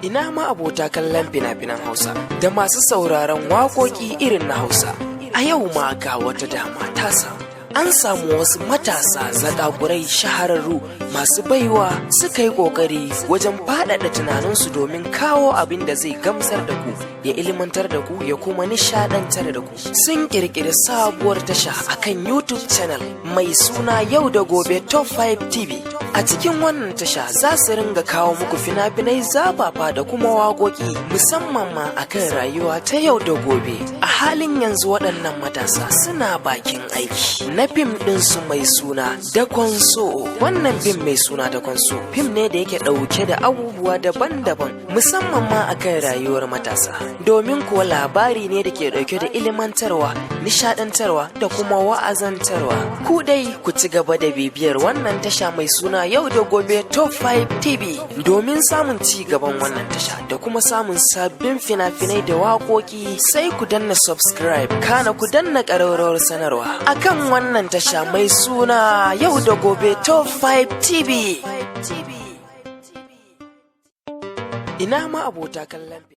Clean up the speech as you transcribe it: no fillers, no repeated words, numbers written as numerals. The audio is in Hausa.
Ina ma abota kallon fina-finan Hausa da masu sauraron waƙoƙi irin na Hausa. A yau ma ga wata dama ta samu. An samu wasu matasa zakakurai, shahararru, masu baiwa, suka yi ƙoƙari wajen faɗaɗa tunaninsu domin kawo abin da zai gamsar da ku, ya ilimantar da ku, ya kuma nishaɗantar da ku. Sun ƙirƙiri sabuwar tasha akan YouTube channel mai suna Yau da Gobe Top 5 TV. A cikin wannan tasha za su ringa kawo muku fina-finai zafafa da kuma waƙoƙi, musamman ma akan rayuwa ta yau da gobe. A halin yanzu waɗannan matasa suna bakin aiki na fim ɗinsu mai suna Dakon So. Wannan fim mai suna Dakon So fim ne da yake ɗauke da abubuwa daban-daban, musamman ma akan rayuwar matasa. Domin kuwa labari ne da ke ɗauke da ilimantarwa, nishaɗantarwa da kuma wa'azantarwa. Ku dai ku ci gaba da bibiyar wannan tasha mai suna Yau da Gobe Top 5 TV domin samun ci gaban wannan tasha da kuma samun sabbin fina-finai da waƙoƙi. Sai ku danna subscribe, kana ku danna ƙararrawar sanarwa akan wannan tasha mai suna Yau da Gobe Top 5 TV. Ina ma abota kallon